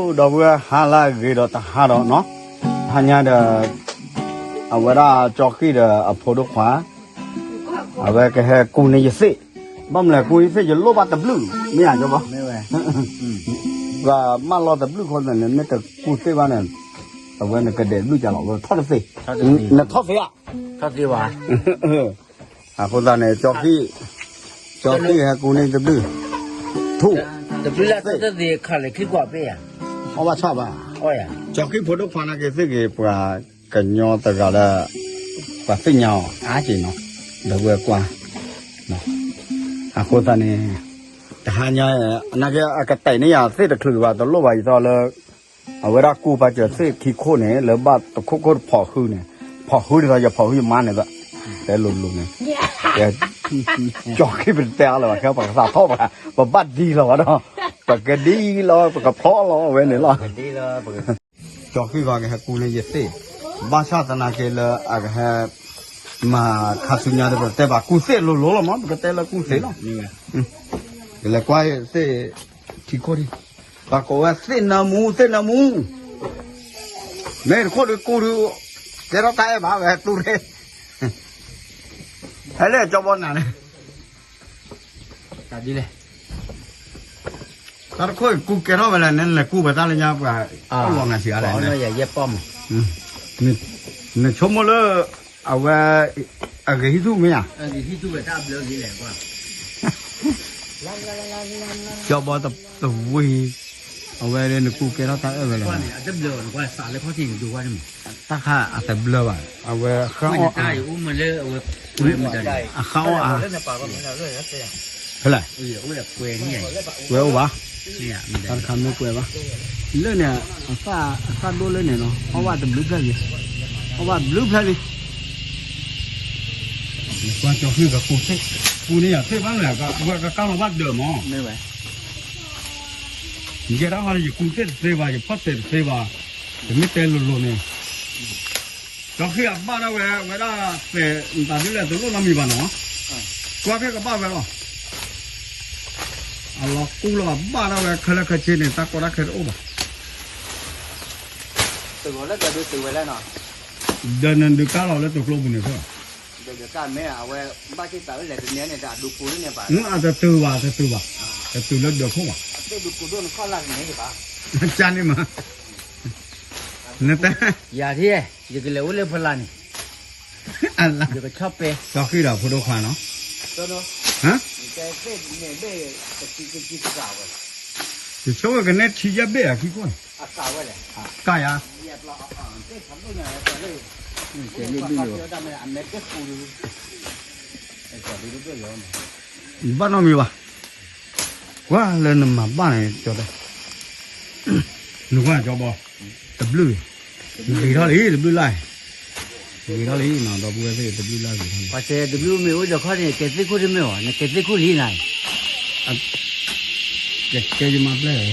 ဒီပုၢ်ဝဲၢ် ဟါလၢအဂ့ၤဒီးတဟါဒီးနီၤ, ဟါညါဒီး အဝဲဒၣ်ကၠီဃံၣ်ဒီးအဖိဒိၣ်ခွါ အဝဲကဟဲကူန့ၢ်ယသ့ၣ်, ဘၣ်မနုၤလဲၣ် ကူယသ့ၣ် ယလိၣ်ဘၣ်တဘျုး, မ့ၢ်ဧါ ကၠီဘီ, ပှၤမၢလီၤတဘျုးဃီန့ၣ် နမ့ၢ်တကူသ့ၣ်ဘၣ်န့ၣ် အဝဲနကဒဲးတဘျုးကလီၤ ဝဲထီၣ်တသ့, နထီၣ်သ့ဧါ, ထီၣ်သ့ဘၣ် အဃိသတးန့ၣ် ကၠီဃံၣ်, ကၠီဃံၣ်ဟဲကူန့ၢ်တဘျုး, ထူၣ်, တဘျုးလၢတသ့ၣ်ခါလဲၣ် ခံကွၢ်ပ့ၢ်ဧါ, အီၣ်ဘၣ်ဆၣ်ဘၣ်, ကၠီဃံၣ်ဖိဒိၣ်ခွါနာ်က့ၤသ့ၣ်ဂ့ၤ ပှၤကညီတဂၤလၢ ပှၤသ့ၣ်ညါအီၤအါက့ၤနီၤ, ဒီပုၢ်ဝဲၢ်ကွၢ်, အဃိသတးန့ၣ် တဟါညါ နာ်က့ၤအကတဲာ်န့ၢ်ယၤသ့ၣ်တချုးဘၣ် တလိၣ်ဘၣ်ယသီလၢ အဝဲဒၣ်ကူပာ်စၢၤသ့ၣ်ခံခိၣ်န့ၣ် လၢဘၣ်တခိၣ်ခိၣ်တဖီၣ်ဃုန့ၣ်, ဖီၣ်ဃုဒ်သိးယဖီၣ်ဃုယမါန့ၣ်သး, တဲလိၤလိၤန့ၣ်, ကၠီဃံၣ်ပတဲအါလၢၤဘၣ် ခဲပကသးထီၣ်ဘၣ် ပဘၣ်ဒ်လီၤဘၣ်ဒီး, ပကဒ်လီၤ ပကဖျီလီၤဝဲန့ၣ်လီၤ. ကၠီဃံၣ်ဂီၤကဟဲကူန့ၢ်ယသ့ၣ်, ဘၣ်ဆၣ်သနာ်က့လၢအကဟဲ မၤခါဆူညါဒီး ပတဲဘၣ်ကူသ့ၣ်လိၤလိၤလီၤမး ပကတဲလၢကူသ့ၣ်လီၤ. ကလဲၤကွၢ်သ့ၣ်ထံခိၣ်ဒံး, ပှၤကိးဝဲသ့ၣ်နၢမူ သ့ၣ်နၢမူ, မ့ၢ်တခိၣ်ဒုးကူဒုး, ကဲထီၣ်တၢ်အဲၣ်ဘၣ်ဝဲတူၢ်ရ့ၣ်, ဟဲလၢကၠီဘီနၤန့ၣ် တၢ်ဒ်လဲၣ်, တၢ်တခိၣ်ကူကဲထီၣ်ဝဲလဲၣ် နလဲၤကူပှၤတၢ်လၢညါပှၤ, အလီၤနၤစံးအါလဲၣ်, နဆိကမိၣ်လၢ အဝဲ အဂ့ၤဟံးထူၣ်မ့ၢ်ဧါ, ကၠီဘီတဝံၤ, အဝဲနကူကဲထီၣ်တၢ်အဲၣ်ဝဲလဲၣ်, တၢ်ခါအတဘျၢဘၣ် အဝဲ အဃါအီၣ်အါ, ဖဲလဲၣ်, ကွဲးအိၣ်ဘၣ်, တၢ်တခါမ့ၢ်ကွဲးဘၣ်, လၢန့ၣ် အသၣ်ဒိၣ်လၢန့ၣ်နီၤ အီၣ်ဘၣ်တဘျုးဖျၢၣ်လံ, အီၣ်ဘၣ်တဘျုးဖျၢၣ်လံ နကွၢ်ကၠီဃံၣ်ကကူသ့ၣ်, ကူန့ၢ်ယၤသ့ၣ်ဘၣ်မလဲၣ် အဝဲကကၢ်လီၤဘၣ်ဒၢးမး, ယဲဒၣ်ဟီန့ၣ် ယကူသ့ၣ်တသ့ဘၣ် ယဖီၣ်တဲာ်တသ့ဘၣ်, ယမ့ၢ်တဲလိၤလိၤန့ၣ်, ကၠီဃံၣ်အဘၣ်ဒၣ်ဝဲ အဝဲဒၣ်သဲး တၢ်ဒ်လဲၣ်တလိၣ်နီတမံၤဘၣ်နီၤ, ကွၢ်ဖဲကဘၣ်ဝဲလီၤ, အလီၤကူလီၤဘၣ်ဒၣ်ဝဲခဲလၢာ်ခဲဆ့န့ၣ် တၢ်ကီတၢ်ခဲတအိၣ်ဘၣ် ဒီးနဒုးကါလီၤလၢတကျိပူၤန့ၣ်, အတတုၤဘၣ် တတုၤဘၣ်, တတုၤလၢဒၢးခိၣ်ဘၣ်, ကန့ၣ်မး, နတဲ, ယၤထံ, ယကလဲၤအိၣ်လၢဖလါန့ၣ်, ယကဆီၣ်ပဲ, ကၠီဃံၣ်ဒီးဖိဒိၣ်ခွါနီၤ, ယဆိကမိၣ်ကနဲထံယဲၢ်ဘ့ၣ် အခံခိၣ်န့ၣ်, ကၢ်ယၤ ဘၣ်နီတမံၤဘၣ်, ကွၢ်လၢနမၤဘၣ်န့ၣ် ကၠီတဲ, နကွၢ်ကၠီဘီ, တဘျုး, ဂ့ၤထီၣ်လံ တဘျုးလၢ်, ဂ့ၤထီၣ်လံနီၤ ဒီပုၢ်ဝဲၢ်သ့ၣ် တဘျုးလၢ်ဂ့ၤထီၣ်လံ, ပှၤတဲတဘျုးမ့ၢ်အိၣ်ဒီးခီန့ၣ် ကဲသ့ၣ်ခိၣ်တမ့ၢ်ဘၣ် နကဲသ့ၣ်ခိၣ်လံနၤ ကဲယမါပျဲၢ်,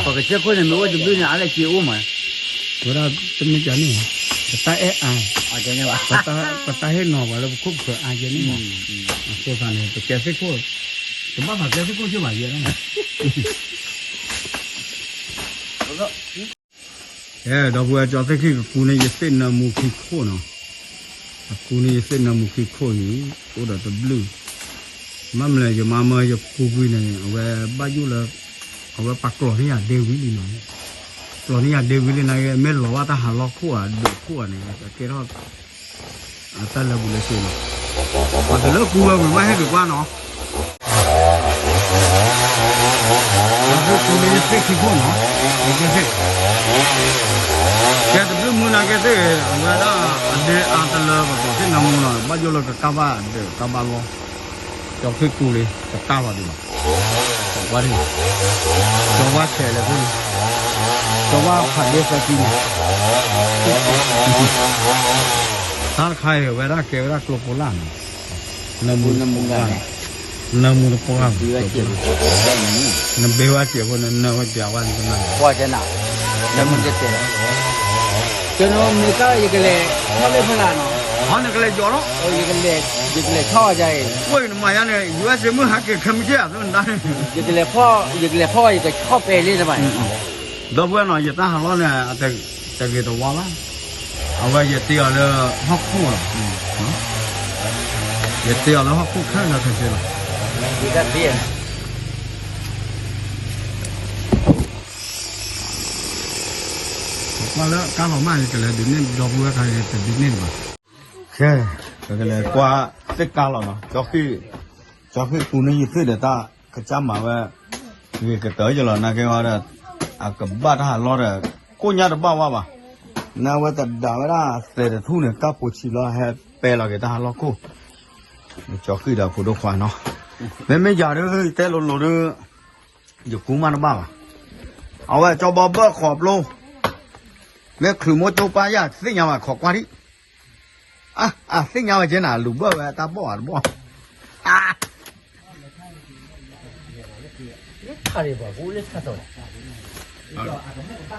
ပကစၢၢ်ခိၣ်န့ၣ် မ့ၢ်အိၣ်တဘျုးန့ၣ် အါလၢက့အိၣ်မး, ဝဲဒၣ်တမ့ၢ်ကန့ၣ်, ပတၢ်အဲၣ်အါ, ပတၢ်ဟ့ၣ်နီၤပှၤလၢပခိၣ်ပဃၢၤအါယဲန့ၣ်မး, အဃိသတးန့ၣ် ပကဲသ့ၣ်ခိၣ်, ပဘၣ်သးကဲသ့ၣ်ခိၣ်က့ဘၣ်ယဲန့ၣ် အဲ ဒီပုၢ်ဝဲၢ်ကၠီသ့ၣ်ခံကကူန့ၢ်ယသ့ၣ်နၢမူခံခိၣ်နီၤ, အကူန့ၢ်ယသ့ၣ်နၢမူခံခိၣ်န့ၣ်, ဘၣ်မနုၤလဲၣ် ယမါမၢယကူကွံာ်န့ၣ် အဝဲဘၣ်ယိၣ်လၢ, အဝဲပာ်ကျီၤန့ၢ်ယၤဒ့ဝံၤလံနီၤ, ကျီၤန့ၢ်ယၤဒ့ဝံၤလံန့ၣ် မ့ၢ်လီၤဘၣ်တၢ်ဟးလီၢ်ခိၣ်ဧါ ဒၢးခိၣ်ဧါန့ၣ် ကဲထီၣ် အတၢ်လၢာ်ဘူၣ်လၢာ်စ့လီၤ, ပှၤတလၢကူဝဲဝံၤဘၣ်ဟဲက့ၤကွၢ်နီၤ ပှၤဟဲကူန့ၢ်ယသ့ၣ်ခံခိၣ်နီၤ, ကဲသ့ၣ်, ကဲတဘျုးမုၢ်နာ်ကဲသ့ၣ်, အဝဲဒၣ်အဒ့အါတလၢပကျီၤသ့ၣ်နၢမူနီၤ, ဘၣ်ယိၣ်လၢကကၢ်ဘၣ်ဒၢးကၢ်ဘၣ်လီၢ်, ကၠီသ့ၣ်ကူလံ တကၢ်ဘၣ်ဒံးဘၣ်, ကၠီဝါဆဲးလဲၣ်ခိၣ်န့ၣ်, ကၠီဝါဖးဒ့သၢသံန့ၣ် တၢ်တခါအံၤ အဝဲဒၣ်ကဲဝဲဒၣ်ကျိဖိလၢ်န့ၣ်, နၢမူ, နၢမူတပှၢ်, နဘ့ဝဲစဲးဖိန့ၣ် နၢဝဲပျးဝဲန့ၣ်, နမ့ၢ်က, နကလဲၤယီၤလီၤ, ယကလဲၤဆီအီၤ, အိၣ်နမၤယါန့ၣ် ယွၤစ့မုၢ်ဟးက့ၤခဲမုၢ်က့ၤအသိးနဒါန့ၣ်, ယကလဲၤဖီၣ်, ယကလဲၤဖီၣ် ယကဆီၣ်ပဲလ့တဘၣ်န့ၣ် ဒီပုၢ်ဝဲၢ်နီၤ ယတၢ်ဟးလီၢ်န့ၣ် တဂ့ၤတဝါဘၣ်. အဝဲယတ့အီၤလၢဟီၣ်ခိၣ်လီၤ. ယတ့အီၤလၢဟီၣ်ခိၣ်ခဲလၢာ်ခဲဆ့လီၤ. ပကွၢ်လၢကါလီၤမၢ်ယကလဲၤဒုးန့ၢ်ဒီပုၢ်ဝဲၢ်ခါတဒုန့ၢ်ဘၣ်. ခဲ ပကလဲၤကွၢ်သ့ၣ်ကါလီၤနီၤ. ကၠီဃံၣ်ကူန့ၢ်ယသ့ၣ်ဒီးတၢ်ကစၢ်မၤဝဲ ဂ့ၤကတၢၢ်ယလီၤ နာ်က့ဟီဒီး အကဘၣ်တၢ်ဟးလီၢ်ဒီး ကိၣ်ညါတဘၣ်ဝါဘၣ်. နဝဲတဒၣ်ဝဲဒၣ်သဲးတထူၣ်န့ၣ် ကၢ်ပိာ်ဆံးလီၤ ဟဲပဲလီၤက့ၤတၢ်ဟးလီၢ်ခိၣ်. ကၠီဃံၣ်ဒီးဖိဒိၣ်ခွါနီၤ မ့မ့ၢ်ယၤဒုး ယတဲလိၤလိၤဒုး ယကူမးတဘၣ်ဘၣ်. အဝဲကၠီဘီဘၢၣ်ဃီၤပျိ မ့ၢ်ချုးမိၢ်ကၠိပၢ်ယၤသ့ၣ်ညါဘၣ် ခိးကွၢ်ဒံး. အါ အသ့ၣ်ညါဝဲကဲနၤ လူၤဘၢၣ်ဝဲတၢ်ဘီၣ်ဧါတဘီၣ်. က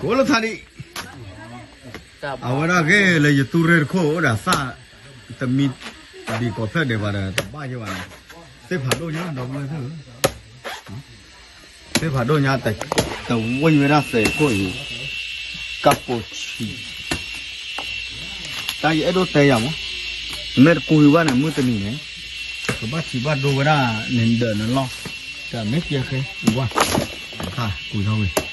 အိၣ်လၢထါဒံး အဝဲဒၣ်ဂ့ၢ်လၢယတူၢ်ရ့ၣ်တခိၣ်အိၣ်ဒီးသၣ် တမံၤဒံးကိးဖျၢၣ်ဒဲးဘၣ်ဒီး တဘၣ်ယဲဘၣ်န့ၣ် သ့ၣ်ဖးဒိၣ်ညါဒီပုၢ်ဝဲၢ်သ့ၣ်ဧၢ သ့ၣ်ဖးဒိၣ်ညါ တဝံၣ်ဝဲဒၣ်သဲးခိၣ်အံၤ ကၢ်ပိာ်ဆံး တၢ်ယအဲၣ်ဒိးတဲယၤမး နမ့ၢ်တကူဟံးဘၣ်န့ၣ် မုၢ်တနံၤန့ၣ် ကဘၣ်ထံးဘၣ်ဒိဝဲဒၣ်န့ၣ်ဒၢးနလီၢ် တမ့ၢ်ကဲဃဲ ဝါ တၢ်ကူထီၣ်ဝံၤ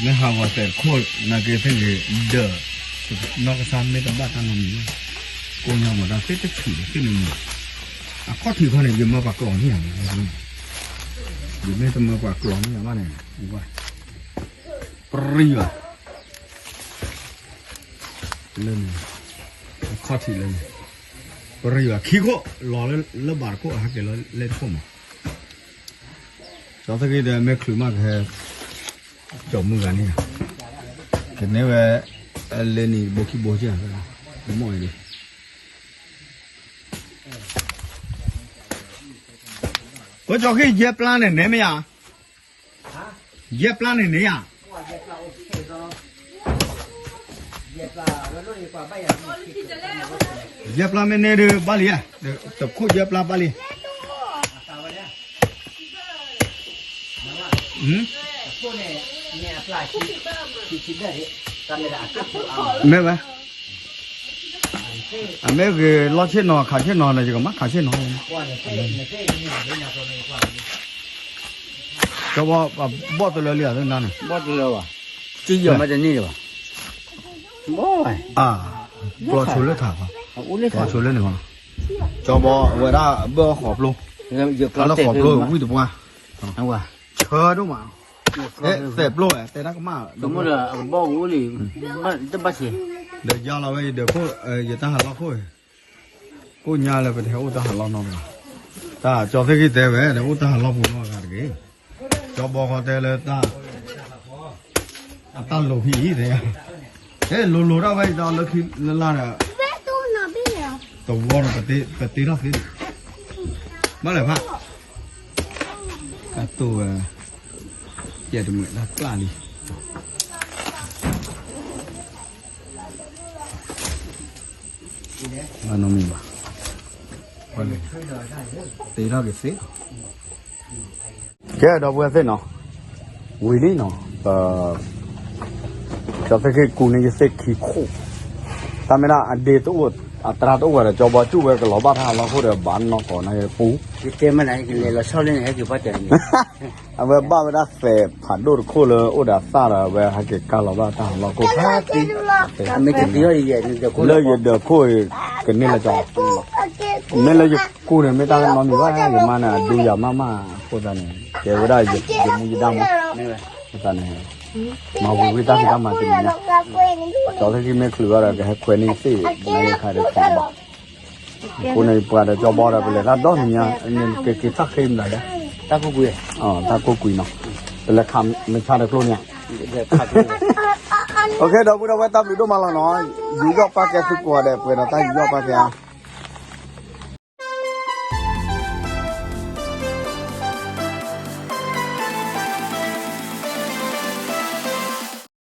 မ့ၢ်ဟးဂီၤသဲးတခိၣ် နာ်က့သ့ၣ်ဂ့ၤဒၢး နီၢ်ကစၢ်မ့ၢ်တဘၣ်တၢ်နီတမံၤဘၣ် ကိၣ်ညါမၤတၢ်သ့ၣ်တဆံးသ့ၣ်နမံၤ အခီၣ်ထံးခီန့ၣ် ယမၢပှၤကျီၤန့ၢ်ယၤ ယမ့ၢ်တမၢပှၤကျီၤန့ၢ်ယၤဘၣ်န့ၣ် ဝါ ပရံဘၣ် လၢန့ၣ် အခီၣ်ထံးလၢန့ၣ် ပရံဘၣ် ခံခိၣ် လီၤလၢဘၣ်တခိၣ် ဟဲက့ၤလီၤလၢတခိၣ်မး ကၠီသ့ၣ်ဂ့ၤဒီး မ့ၢ်ချုးမးကဟဲ ကၠီမုၢ်ဂၤန့ၣ် ကန့ၢ်ဝဲ လၢန့ၣ်ဘိခံဘိကဲ မ့ၢ်အံၤ ကၠီဃ့ ယဲၢ်ပျၢ်န့ၣ် နဲမ့ၢ်ဧါ ယဲၢ်ပျၢ်န့ၣ်န့ၣ်ဧါ ယဲၢ်ပျၢ်မ့ၢ်န့ၢ်ဒုးဘၣ်လံဧါ တခိၣ်ယဲၢ်ပျၢ်ဘၣ်လံ မ့ၢ်ဝဲ အမ့ၢ်ဂ့ၤလီၢ်ဆ့ၣ်နီၤ ခးဆ့ၣ်နီၤန့ၣ် ယကမၤခးဆ့ၣ်နီၤ ကဘီၣ်တလၢလံဧါ သနာ်န့ၣ် ဘီၣ်တလၢဘၣ် ကယီၤမးတန့ၢ်လၢၤဘၣ် ဘီၣ်ဝဲ ကျီၤဆိလၢထး ကျီၤဆိလၢန့ၣ် ကၠီဘီအဝဲဒၣ်အဘၢၣ်အီၣ်ဃီၤပျိ လၢဃီၤပျိဝံၣ်တပှၢ် ဆၢဒိၣ်မး သဲးပျိ တဲတၢ်ကမၣ် ဒီးယါလီၤဝဲယဒၢးခိၣ် ယတၢ်ဟးလီၢ်ခိၣ် ကိၣ်ညါလၢပတဟဲအိၣ်တၢ်ဟးလီၢ်နီတဂၤ တၢ်ကၠီသ့ၣ်ဂ့ၤတဲဝဲ တအိၣ်တၢ်ဟးလီၢ်ပူၤနီတဂၤတဂ့ၤ ကၠီဘီဃီတဲလၢတၢ် အတၢ်လိၤဖံအံၤတဲ ဟဲလိၤလိၤဒၣ်ဝဲအံၤဒီးလၢခံလၢ်လၢ်ဒီး တဝီဒီးပတ့ထီၣ်သ့ ဘၣ်လဲၣ်ဖး တၢ်တိၢ်ဝဲ ယဲၢ်တမုာ်တၢ်ကျၢ်လံ ဘၣ်နီတမံၤဘၣ် တ့ထီၣ်က့ၤသ့ ကဲဒီပုၢ်ဝဲၢ်သ့ၣ်နီၤ ဝံၤလံနီၤ ကၠီသ့ၣ်ခ့ၣ်ကူန့ၢ်ယသ့ၣ်ခံခိၣ် တၢ်မ့ၢ်ဒၣ်အဒ့တအိၣ် အတြၢ်တအိၣ်ဝဲဒီး ကၠီဘီကူဝဲကလီၤဘၣ်တၢ်ဟးလီၢ်ခိၣ်ဒီး ဘၣ်နီၢ်ကီၢ်န့ၣ်ပူ ယတဲမ့ၢ်နၤ ယကလဲၤလီၤဆီလၢန့ၣ် ဟဲက့ၤဘၣ်တဲန့ၣ် အဝဲဘၣ်ဝဲဒၣ်သဲးဖးဒိၣ်တခိၣ်လၢအိၣ်ဒီးသၣ်ဒီး အဝဲဟဲက့ၤကါလီၤဘၣ်တၢ်ဟးလီၢ်ခိၣ် မ့ၢ်ကတ့အီၤယဲၢ်န့ၣ် လၢယဒၢးခိၣ်အံၤ ကန့ၢ်လၢကၠီ မ့ၢ်လၢယကူန့ၣ် မ့ၢ်တၢ်နီတမံၤဘၣ် ယမါန့ၣ် အဒူယၤမးမး အဃိသတးန့ၣ် ကဲဝဲဒၣ်ယမူယဒါမး အဃိသတးန့ၣ် မၤဝံၤဝံၤတၢ်ဖံးတၢ်မၤတမံၤညါ ကၠီသ့ၣ်ခ့ၣ်မ့ၢ်ချုးဘၣ်ဒီး ကဟဲခွဲးန့ၢ်သ့ၣ် နၤယခါဒီးချုးဘၣ် အဃိန့ၣ် ပှၤဒီးကၠီဘီဒီး ပလဲၤတၢ်ဒီနံၤညါ က့ၤက့ၤတၢ်ဃ့မနုၤလဲၣ် တၢ်ကူၣ်ကွံာ် တၢ်ကူၣ်ကွံာ်နီၤ ပလဲၤခးမုၢ်ဆါဒီးကျိန့ၣ် အ OK ဒီပုၢ်ဒီဝဲၢ်တၢ်ဘျုးဒိၣ်မးလီၤနီၤ ယူးယီၣ်ပာ်ကဲသုကိးဂၤဒဲး ပှဲၤဒီးတၢ်ယူးယီၣ်ပာ်ကဲဧါ